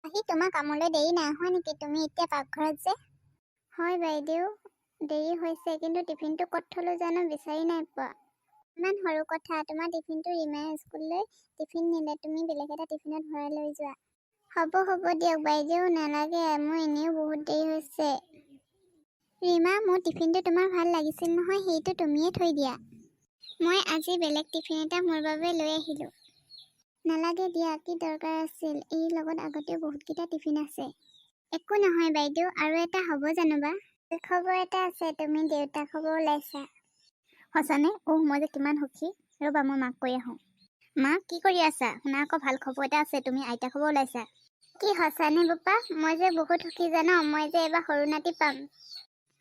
আহি তোমাৰ কামলৈ দেৰি নাই হোৱা নেকি? তুমি এতিয়া পাকঘৰত যে? হয় বাইদেউ, দেৰি হৈছে, কিন্তু টিফিনটো ক'ত থলো জানো, বিচাৰি নাই পোৱা। ইমান সৰু কথা, তোমাৰ টিফিনটো ৰীমাই স্কুললৈ টিফিন নিলে, তুমি বেলেগ এটা টিফিনত ভৰাই লৈ যোৱা। হ'ব হ'ব দিয়ক বাইদেউ, নালাগে, মোৰ এনেও বহুত দেৰি হৈছে। ৰীমা, মোৰ টিফিনটো তোমাৰ ভাল লাগিছিল নহয়, সেইটো তুমিয়ে থৈ দিয়া। মই আজি বেলেগ টিফিন এটা মোৰ বাবে লৈ আহিলোঁ। নালাগে দিয়া, কি দৰকাৰ আছিল? এই লগত আগতেও বহুতকেইটা টিফিন আছে। একো নহয় বাইদেউ, আৰু এটা হ'ব জানো বা? খবৰ এটা আছে, তুমি দেউতাক হ'ব ওলাইছা। সঁচানে? অহ, মই যে কিমান সুখী! ৰ'বা, মই মাক কৈ আহোঁ। মা, কি কৰি আছা? শুনা আকৌ, ভাল খবৰ এটা আছে, তুমি আইতাক হ'ব ওলাইছা। কি, সঁচানে বোপা? মই যে বহুত সুখী জান, মই যে এবাৰ সৰু নাতি পাম।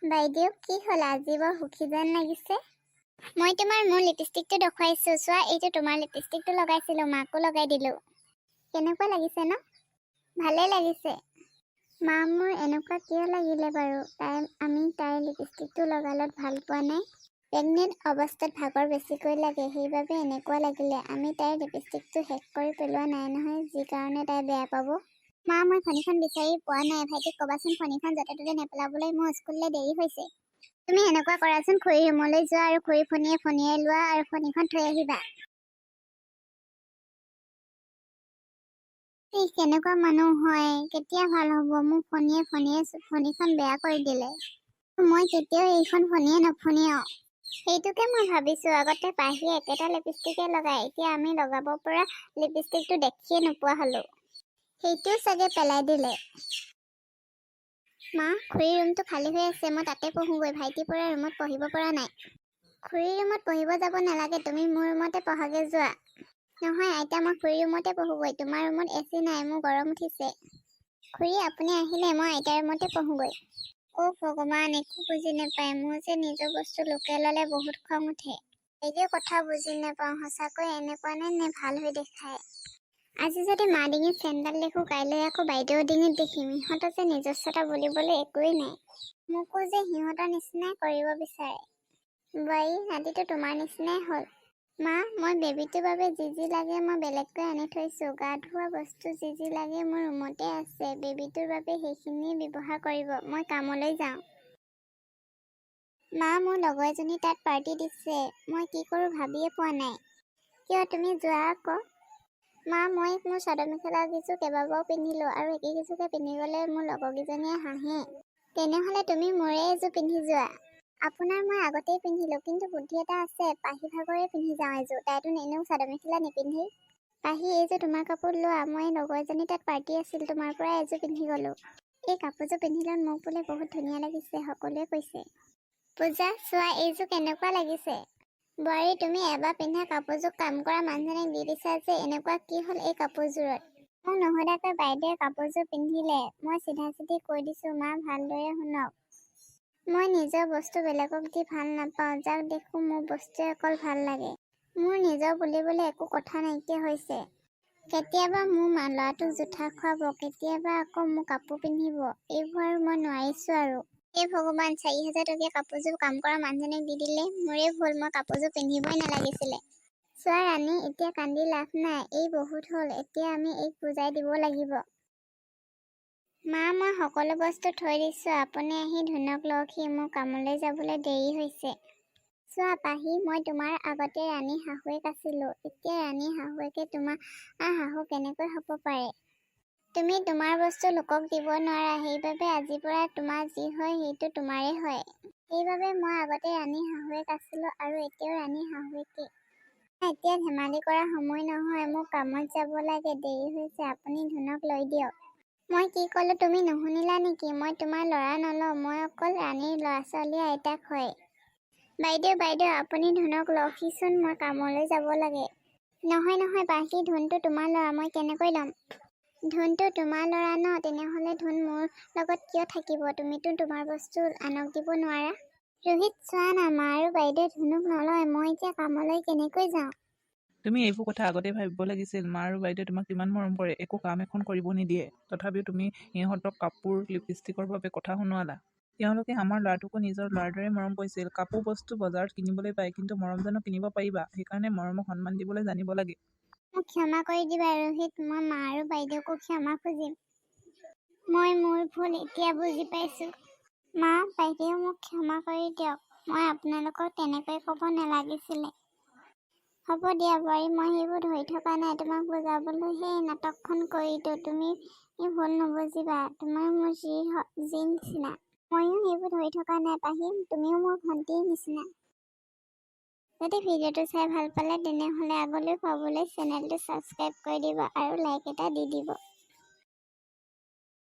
বাইদেউ, কি হ'ল, আজি বৰ সুখী যেন লাগিছে? মই তোমাৰ মোৰ লিপষ্টিকটো দেখুৱাইছোঁ, চোৱা, এইটো তোমাৰ লিপষ্টিকটো লগাইছিলোঁ, মাকো লগাই দিলোঁ। কেনেকুৱা লাগিছে ন? ভালেই লাগিছে। মা, মোৰ এনেকুৱা কিয় লাগিলে বাৰু? তাই আমি তাইৰ লিপষ্টিকটো লগালত ভাল পোৱা নাই। প্ৰেগনেণ্ট অৱস্থাত ভাগৰ বেছিকৈ লাগে, সেইবাবে এনেকুৱা লাগিলে। আমি তাইৰ লিপষ্টিকটো শেষ কৰি পেলোৱা নাই নহয়, যি কাৰণে তাই বেয়া পাব। মা, মই ফণীখন বিচাৰি পোৱা নাই, ভাইটিক ক'বাচোন ফণীখন য'তে ত'তে নেপেলাবলৈ, মোৰ স্কুললৈ দেৰি হৈছে। তুমি এনেকুৱা কৰাচোন, খুৰীৰ ৰুমলৈ যোৱা আৰু খুৰী ফণীয়ে ফণিয়াই লোৱা আৰু ফণীখন থৈ আহিবা। এই কেনেকুৱা মানুহ হয়, কেতিয়া ভাল হ'ব? মোক ফণীয়ে ফণীয়ে ফণীখন বেয়া কৰি দিলে। মই কেতিয়াও এইখন ফণীয়ে নফণিয়াওঁ। সেইটোকে মই ভাবিছোঁ, আগতে পাহিয়ে একেটা লিপষ্টিকে লগায়, এতিয়া আমি লগাব পৰা লিপষ্টিকটো দেখিয়ে নোপোৱা হ'লো। সেইটোও চাগে পেলাই দিলে। মা, খুৰীৰ ৰুমটো খালী হৈ আছে, মই তাতে পঢ়োগৈ, ভাইটিৰ পৰা ৰুমত পঢ়িব পৰা নাই। খুৰীৰ ৰুমত পঢ়িব যাব নালাগে, তুমি মোৰ ৰুমতে পঢ়াগৈ যোৱা। নহয় আইতা, মই খুৰীৰ ৰুমতে পঢ়োগৈ, তোমাৰ ৰুমত এ চি নাই, মোৰ গৰম উঠিছে। খুৰী, আপুনি আহিলে, মই আইতাৰ ৰুমতে পঢ়োগৈ। অ' ভগৱান, একো বুজি নাপায়। মোৰ যে নিজৰ বস্তু লোকে ল'লে বহুত খং উঠে। এই কথা বুজি নাপাওঁ, সঁচাকৈ এনেকুৱা নে, নে ভাল হৈ দেখায়? আজি যদি মা ডিঙিত চেনডাল দেখোঁ, কাইলৈ আকৌ বাইদেউৰ ডিঙিত দেখিম। ইহঁতৰ যে নিজস্বতা বুলিবলৈ একোৱেই নাই। মোকো যে সিহঁতৰ নিচিনাই কৰিব বিচাৰে। বোৱাৰী, নাতিটো তোমাৰ নিচিনাই হ'ল। মা, মই বেবীটোৰ বাবে যি যি লাগে মই বেলেগকৈ আনি থৈছোঁ। গা ধোৱা বস্তু যি যি লাগে মোৰ ৰুমতে আছে। বেবীটোৰ বাবে সেইখিনিয়ে ব্যৱহাৰ কৰিব। মই কামলৈ যাওঁ। মা, মোৰ লগৰ এজনী তাত পাৰ্টি দিছে, মই কি কৰোঁ ভাবিয়ে পোৱা নাই। কিয়, তুমি যোৱা আকৌ। মা, মই মোৰ চাদৰ মেখেলা কেইযোৰ কেইবাবাৰো পিন্ধিলোঁ আৰু একেকেইযোৰকে পিন্ধি গ'লে মোৰ লগৰকেইজনীয়ে হাঁহে। তেনেহ'লে তুমি মোৰে এযোৰ পিন্ধি যোৱা। আপোনাৰ মই আগতেই পিন্ধিলোঁ, কিন্তু বুদ্ধি এটা আছে, পাহি ভাগৰে পিন্ধি যাওঁ এযোৰ, তাইতো এনেও চাদৰ মেখেলা নিপিন্ধেই। পাহি, এইযোৰ তোমাৰ কাপোৰ লোৱা, মই লগৰ এজনী তাত পাৰ্টি আছিল, তোমাৰ পৰা এযোৰ পিন্ধি গ'লোঁ। এই কাপোৰযোৰ পিন্ধিলত মোক বোলে বহুত ধুনীয়া লাগিছে, সকলোৱে কৈছে। পূজা, চোৱা, এইযোৰ কেনেকুৱা লাগিছে? বোৱাৰী, তুমি এবাৰ পিন্ধা কাপোৰযোৰ কাম কৰা মানুহজনীক দি দিছা যে, এনেকুৱা কি হ'ল এই কাপোৰযোৰত? মোক নুসুধাকৈ বাইদেৱে কাপোৰযোৰ পিন্ধিলে। মই চিধা চিধি কৈ দিছোঁ মা, ভালদৰে শুনক। মই নিজৰ বস্তু বেলেগক দি ভাল নাপাওঁ, যাক দেখোঁ মোৰ বস্তুৱে অকল ভাল লাগে। মোৰ নিজৰ বুলিবলৈ একো কথা নাইকিয়া হৈছে। কেতিয়াবা মোৰ ল'ৰাটোক জোঠা খুৱাব, কেতিয়াবা আকৌ মোৰ কাপোৰ পিন্ধিব, এইবোৰ আৰু মই নোৱাৰিছোঁ আৰু। হে ভগৱান, 4000 টকীয়া কাপোৰযোৰ কাম কৰা মানুহজনীক দি দিলে। মোৰে ভুল, মই কাপোৰযোৰ পিন্ধিবই নালাগিছিলে। চোৱা ৰাণী, এতিয়া কান্দি লাভ নাই, এই বহুত হ'ল, এতিয়া আমি এইক বুজাই দিব লাগিব। মা, মই সকলো বস্তু থৈ দিছোঁ, আপুনি আহি ধুনক লওকহি, মোৰ কামলৈ যাবলৈ দেৰি হৈছে। চোৱা পাহি, মই তোমাৰ আগতে ৰাণীৰ শাহুৱেক আছিলোঁ, এতিয়া ৰাণীৰ শাহুৱেকে তোমাৰ শাহু কেনেকৈ হ'ব পাৰে? তুমি তোমাৰ বস্তু লোকক দিব নোৱাৰা, সেইবাবে আজিৰ পৰা তোমাৰ যি হয় সেইটো তোমাৰে হয়। সেইবাবে মই আগতে ৰাণীৰ শাহুৱেক আছিলোঁ আৰু এতিয়াও ৰাণীৰ শাহুৱেকেই। এতিয়া ধেমালি কৰা সময় নহয়, মোৰ কামত যাব লাগে, দেৰি হৈছে, আপুনি ধুনক লৈ দিয়ক। মই কি ক'লো তুমি নুশুনিলা নেকি? মই তোমাৰ ল'ৰা নলওঁ, মই অকল ৰাণীৰ ল'ৰা ছোৱালীৰ আইতাক হয়। বাইদেউ বাইদেউ, আপুনি ধুনক লওকহিচোন, মই কামলৈ যাব লাগে। নহয় নহয় পাহি, ধুনটো তোমাৰ ল'ৰা, মই কেনেকৈ ল'ম? ধুনটো তোমাৰ ল'ৰা ন, তেনেহ'লে ধুন মোৰ লগত কিয় থাকিব? তুমিতো তোমাৰ বস্তু আনক দিব নোৱাৰা। ৰোহিত, চোৱা না, মা আৰু বাইদেৱে ধুনুক নলয়, মই এতিয়া কামলৈ কেনেকৈ যাওঁ? তুমি এইবোৰ কথা আগতেই ভাবিব লাগিছিল। মা আৰু বাইদেৱে তোমাক কিমান মৰম কৰে, একো কাম এখন কৰিব নিদিয়ে, তথাপিও তুমি সিহঁতক কাপোৰ লিপষ্টিকৰ বাবে কথা শুনোৱালা। তেওঁলোকে আমাৰ ল'ৰাটোকো নিজৰ ল'ৰাৰ দৰে মৰম কৰিছিল। কাপোৰ বস্তু বজাৰত কিনিবলৈ পায়, কিন্তু মৰম জানো কিনিব পাৰিবা? সেইকাৰণে মৰমক সন্মান দিবলৈ জানিব লাগে। মোক ক্ষমা কৰি দিবা ৰোহিত, মই মা আৰু বাইদেউকো ক্ষমা খুজিম। মই মোৰ ভুল এতিয়া বুজি পাইছোঁ। মা, বাইদেউ, মোক ক্ষমা কৰি দিয়ক। মই আপোনালোকক তেনেকৈ ক'ব নালাগিছিলে। হ'ব দিয়া বোৱাৰী, মই সেইবোৰ ধৰি থকা নাই। তোমাক বুজাবলৈহে এই নাটকখন কৰিলোঁ। তুমি ভুল নুবুজিবা। তুমি মোৰ জী নিচিনা। ময়ো সেইবোৰ ধৰি থকা নাই পাহি, তুমিও মোৰ ভণ্টিৰ নিচিনা। যদি ভিডিঅ'টো চাই ভাল পালে, তেনেহ'লে আগলৈ পাবলৈ চেনেলটো ছাবস্ক্ৰাইব কৰি দিব আৰু লাইক এটা দি দিব।